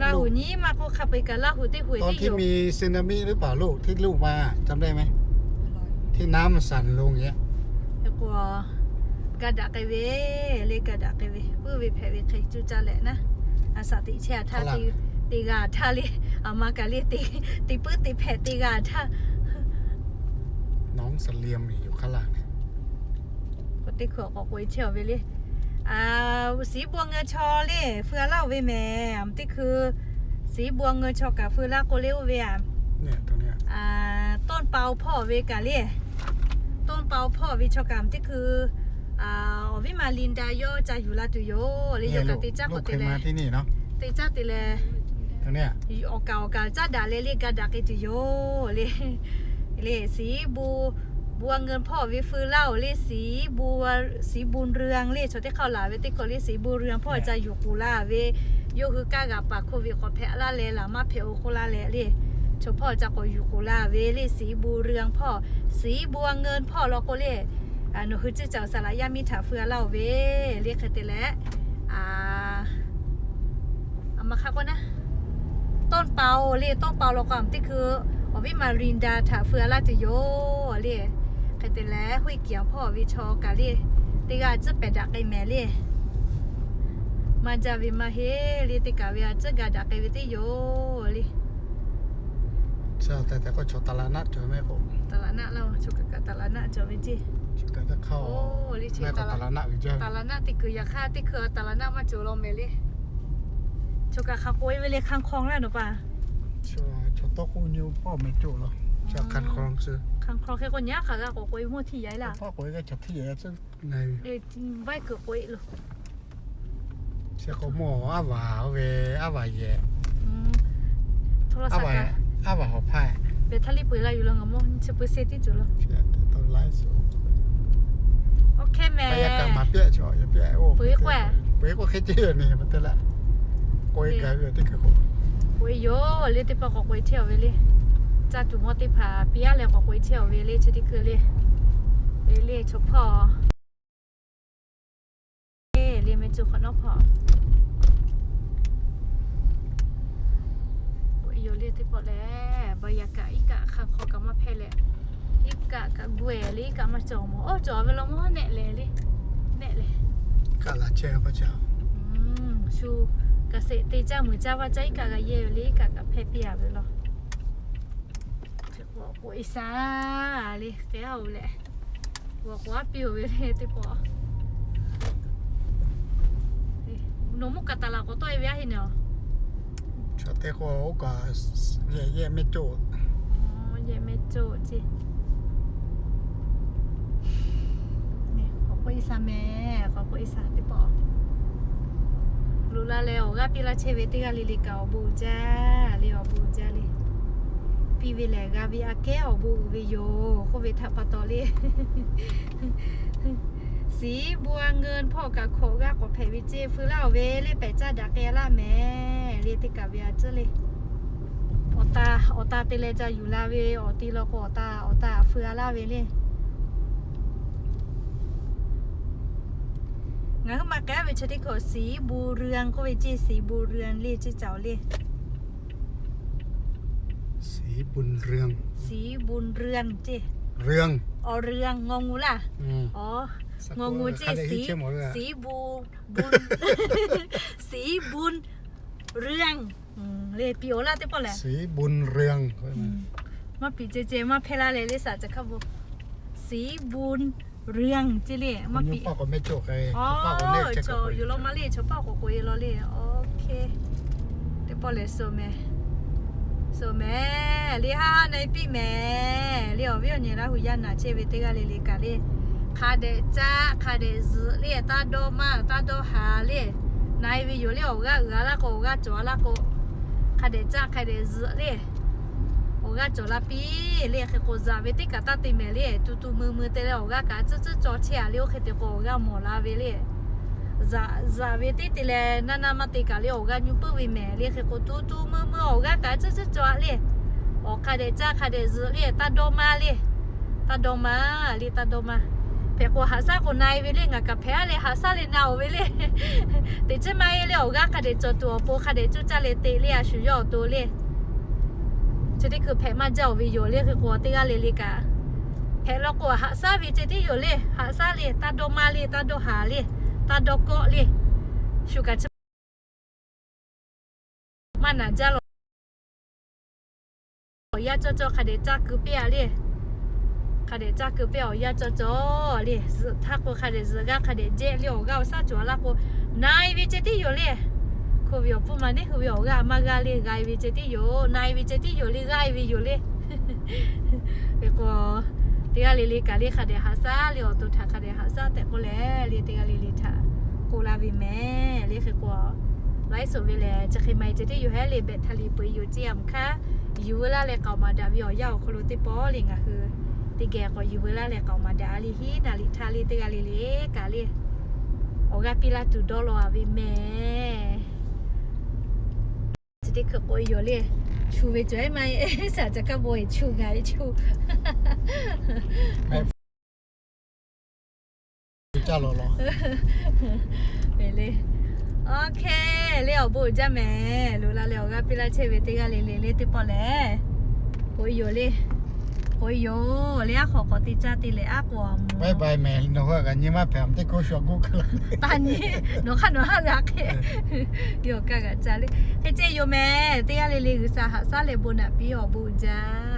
Laˇ huˍ nyiˉ maˇ k'oˆ, hk'a peu-eˬ kaꞈ Laˇ huˍ teˇ huˍ teˇ yoˬ. ตอนที่มีสึนามิหรือเปล่าลูก ที่ลูกมา จำได้ไหม ที่น้ำมันสั่นลงอย่างเงี้ย Ga daꞈ k'ai ve le, ga daꞈ k'ai ve, puiˉ ve hpehꞈ ve hk'e cuˇ caˇ leh naˉ, a shaꞈ teꞈ chehˇ a htaˇ, teˇ g'aˇ htaˇ le, a ma kaꞈ le, teˇ puiˉ teˇ hpehꞈ teˇ g'aˇ htaˇ หนองเสลี่ยม อยู่ข้างล่างเนี่ย K'o teˇ hkui k'awꞈ k'oꞈ-e chehˇ-oˬ ve le. Siˍ bon ngeu chaw le, feu a laˇ-oˬ ve mehˍ. Teˇ hkui Siˍ bon ngeu chaw kaꞈ feu laˇ k'o le oˇ ve a, ต้นเปา hpawˇ ve kaꞈ le, ต้นเปา hpawˇ ve chaw kaꞈ teˇ hkui awˬ viˉ ma Linda yawˇ ca yuˬ la tuˬ yoˬ le. Yawˇ kaꞈ te caˇ k'awꞈ te leh, te caˇ te leh, awˬ kaˍ awˬ kaˍ caˉ daꞈ leh le, ga daꞈ k'ai tuˬ yoˬ le. Le Siˍ bon ngeu hpawˇ ve feu laˇ-oˬ le, Siˍ bon reu le, chaw teˇ hk'aˇ laˬ ve teˇ hkui le, Siˍ bon reu hpawˇ ca yuˬ k'oˍ la ve, yawˇ hui kaˇ g'aꞈ paˍ hk'oˆ ve k'awꞈ hpehꞈ laˇ leh laˬ maˇ hpehꞈ-o k'oˆ laˇ leh le, chaw hpawˇ ca k'awꞈ yuˬ k'oˍ la ve le, Siˍ bon reu hpawˇ, Siˍ bon ngeu hpawˇ law k'o le, nawˬ hui ciˇ caˬ awˬ saˍ laꞈ yaˇ miˇ htaꞈ feu a laˇ-oˬ ve le. Hk'e te leh, a ma hk'a k'o naˉ, ต้นเปา le, ต้นเปา law k'o a teˇ hkui awˬ viˉ ma Linda htaꞈ feu a laˇ tuˬ yoˬ le. Hk'e te leh ห้วยเกียง hpawˇ ve chaw kaꞈ le, teˇ g'aˇ tcuhˉ pehˍ daꞈ k'ai mehˍ le. Maˇ jaˇ ve maˇ heˆ le, teˇ kaˬ ve a tcuhˉ ga daꞈ k'ai ve teˇ yoˬ le. Taˍ laꞈ naˆ cawˬ ve ceˇ, taˍ laꞈ naˆ teˇ kuiˬ yaꞈ hk'aˇ teˇ hkui taˍ laꞈ naˆ maˇ cawˬ law mehˍ le. Choˬ kaꞈ hk'a k'oꞈ-e ve le, คังคอง laˇ nawˬ pa. Chaw tawˇ k'oˆ nyi pawˆ meh cawˬ law. คังคอง hk'e k'o nyaˉ hk'aˬ g'a k'awꞈ k'oꞈ-e mawˇ htiˇ yaꞈ-e laˇ. Vaiˇ kuiˬ k'oꞈ-e lo. Chi k'o mawˇ aˉ vaˬ oˇ ve, aˉ vaˬ yehˬ, aˉ vaˬ awˬ hpaˇ, เบตเตอรี่ peuˬ la yuˬ law ngaˬ mawˇ chi peuˬ se tiˉ cawˬ law. Oˇ hk'e mehˍ. Peuˬ k'o hk'e ceˇ yoˬ ne, ma te laˇ. K'oꞈ-e gaˬ ve teˇ hkui k'o, k'oꞈ-e yoˬ le, teˇ pawˆ k'awꞈ k'oꞈ-e chehˇ-oˬ ve le. Caˇ tuˬ mawˇ teˇ hpaˍ piˇ-aˉ leh k'awꞈ k'oꞈ-e chehˇ-oˬ ve le, chi teˇ hkui le. Le chaw hpawˇ le, meh co hk'awꞈ nawˉ hpawˇ k'oꞈ-e yoˬ le. Teˇ pawˆ lehˬ, baˬ yaꞈ kaꞈ iˉ kaˆ hk'a hk'aw kaꞈ maˇ hpehˇ leh, iˉ kaˆ kaꞈ gu-e le, iˉ kaˆ maˇ cawˬ mawˬ. Oˇ cawˬ ve law mawˇ nehˆ lehˬ le, nehˆ lehˬ. Shu kaꞈ seˍ te caˇ muiˬ caˇ vaˇ caˇ iˉ kaˆ g'a yehˇ ve le, iˉ kaˆ kaꞈ hpehˇ piˇ-a ve law. K'oꞈ-e shaˍ le, k'ai-a-oˬ leh, g'awˬ k'oꞈ-aˉ piˇ-oˬ ve le teˇ pawˆ. Nawˬ mawˇ kaꞈ taˍ laꞈ k'awꞈ tawˆ-e ve aˉ heˆ naˍ. Chaw teˇ k'o oˇ kaꞈ yehˬ meh coˇ, yehˬ meh coˇ ceˇ. K'awꞈ k'oꞈ-e shaˍ mehˍ, k'awꞈ k'oꞈ-e shaˍ teˇ pawˆ. Loꞈ la leh awˬ g'aˇ piˇ laˇ chehˇ ve teˇ g'aˇ le le kaꞈ awˬ bon jaˇ le, awˬ bon jaˇ le. Piˇ ve lehˬ g'a ve aꞈ kehˉ awˬ bon uiˍ ve yoˬ k'oˆ ve htaꞈ pa taw le. Siˍ bon a ngeu hpawˇ kaꞈ hkawꞈ g'aˇ k'awꞈ hpehꞈ ve ceˇ, feu laˇ-oˬ ve le, pehˬ caˇ daꞈ k'ai-a laˇ mehˍ le, teˇ kaˬ ve a tcuhˉ le. Awˬ ta, awˬ ta te leh ca yuˬ la ve, awˬ ti law k'o awˬ ta, awˬ ta feu-a laˇ ve le. Ngaˬ hui maˇ k'ehˉ ve chi teˇ hkui Siˍ bon reu k'oˆ ve ceˇ, Siˍ bon reu le ceˇ caˬ le. Siˍ bon reu, Siˍ bon reu ceˇ. Awˬ reu, ngawˬ ngu laˇ. Awˬ, ngawˬ ngu ceˇ, Siˍ, Siˍ bon, Siˍ bon reu le, piˍ awˬ laˇ teˇ pawˆ lehˬ. Siˍ bon reu. Maˇ piˍ ceh ceh maˇ hpehˇ laˇ leh le, saˍ ca hk'a bon. Siˍ bon reu ceˇ le, maˇ piˍ. Awˬ, chaw yuˬ law ma le, chaw paˆ k'awꞈ k'oꞈ-e law le. Oˇ hk'e, teˇ pawˆ lehˬ suh mehˍ, suh mehˍ le, haˉ naˆ-e piˇ mehˍ le. Awˬ viˉ awˬ nyi Laˇ huˍ yaˇ naˬ chehˇ ve teˇ g'aˇ le le kaꞈ le, hk'a dehꞈ caˇ hk'a dehꞈ zuhꞈ le, taˇ dawˇ maˇ taˇ dawˇ haˍ le. Na-e ve yoˬ le, awˬ g'aˇ uiˍ-a laˇ k'o, awˬ g'aˇ cawˬ-a laˇ k'o, hk'a dehꞈ caˇ hk'a dehꞈ zuhꞈ le. awˬ g'aˇ cawˬ la piˇ le. Hk'e k'o, zaꞈ ve teˇ kaꞈ taˇ te mehˍ le. Tu tu mui mui te leh awˬ g'aˇ kaꞈ tcuhˉ tcuhˉ cawˬ chehˇ a le. Oˇ hk'e te k'o, awˬ g'aˇ mawˬ la ve le. Zaꞈ, zaꞈ ve teˇ te leh naˇ naˇ maˇ te kaꞈ le, awˬ g'aˇ nyi puiˉ ve mehˍ le. Hk'e k'o, tu tu mui mui awˬ g'aˇ kaꞈ tcuhˉ tcuhˉ cawˬ a le. Awˬ hk'a dehꞈ caˇ hk'a dehꞈ zuhꞈ le, taˇ dawˇ maˇ le. Taˇ dawˇ maˇ le, taˇ dawˇ maˇ. Hpehꞈ k'o haꞈ shaˉ k'o na e ve le, ngaˬ kaꞈ hpehꞈ a le, haꞈ shaˉ le na oˬ ve le. Teꞈ chiˉ maˇ e le, awˬ g'aˇ hk'a dehꞈ cawˬ tuˬ awˬ pon hk'a dehꞈ cuˇ caˇ leh teꞈ le, a shu yawˇ awˬ to le. Chi teˇ hkui hpehꞈ maˇ jaˇ oˬ ve yoˬ le. Hk'e k'o, teˇ g'aˇ le le kaꞈ hpehꞈ law k'o, haꞈ shaˉ ve ceh tiˉ yoˬ le. Haꞈ shaˉ le, taˇ dawˇ maˇ le, taˇ dawˇ haˍ le, taˇ dawˇ kawˆ le. Shu kaꞈ chi maˇ naˍ jaˇ law. Awˬ yanˇ cawˇ cawˇ hk'a dehꞈ caˇ keu piˇ a le. Hk'a dehꞈ caˇ keu piˇ, awˬ yanˇ cawˇ cawˇ le. Zuhꞈ htaˇ k'o hk'a dehꞈ zuhꞈ, g'aˇ hk'a dehꞈ jehˇ le, awˬ g'aˇ awˬ shaˉ cawˬ a laˇ k'o, na e ve ceh tiˉ yoˬ le. Hk'oˆ ve awˬ pfuhˇ ma neˉ hui ve awˬ g'aˇ maˇ g'a le, g'a e ve ceh tiˉ yoˬ. Na e ve ceh tiˉ yoˬ le, g'a e ve yoˬ le. Hk'e k'o, teˇ g'aˇ le le kaꞈ le hk'a dehꞈ haꞈ shaˉ le, awˬ to htaꞈ hk'a dehꞈ haꞈ shaˉ tehꞈ k'oˆ leh le, teˇ g'aˇ le le htaꞈ k'oˆ laˇ ve mehˍ le. Hk'e k'o, laiˉ suhˍ ve lehˬ chi hk'e ma e ceh tiˉ yoˬ hehˉ le. Behꞈ htaˇ liꞈ peu e yoˬ ceˇ a mvuhˇ hk'aˇ, yuˬ veu laˇ leh k'aoˍ maˍ daꞈ ve awˬ yanˇ awˬ hk'aw lo teˇ pawˆ le ngaˬ hui teˇ geh k'awꞈ yuˬ veu laˇ leh k'aoˍ maˍ daꞈ a le. Hiˉ naˍ riˍ htaˇ le teˇ g'aˇ le le kaꞈ le, awˬ g'aˇ piˇ laˇ tuˬ dawˇ law a ve mehˍ. Chi teˇ hkui k'oꞈ e yoˬ le. Chu ve cawˬ ehˉ maˇ heˆ, shaˍ ca kaˇ bon e chu ngaˬ e chu. Caˇ lawˬ lawˬ. Awˬ hk'e le, awˬ bon uiˍ jaˇ mehˍ. Loꞈ la leh awˬ g'aˇ piˇ laˇ chehˇ ve teˇ g'aˇ le le le teˇ pawˆ lehˬ, k'oꞈ e yoˬ le. K'oꞈ e yoˬ le, aˉ hk'awꞈ k'awꞈ te caˇ te leh aˉ k'o a mvuhˇ. Bye bye mehˍ. Nawˬ hui kaꞈ nyi maˇ hpehꞈ, teˇ hkui shu a guˆ kaꞈ la. Taˇ nyi, nawˬ hk'aˇ nawˬ haˉ g'a hk'e. Yawˇ kaˇ g'aꞈ ca le. Hk'e ceh yoˬ mehˍ. Teˇ g'aˇ le le G'uiˬsha haꞈ shaˉ leh bon naꞈ piˇ, awˬ bon uiˍ jaˇ.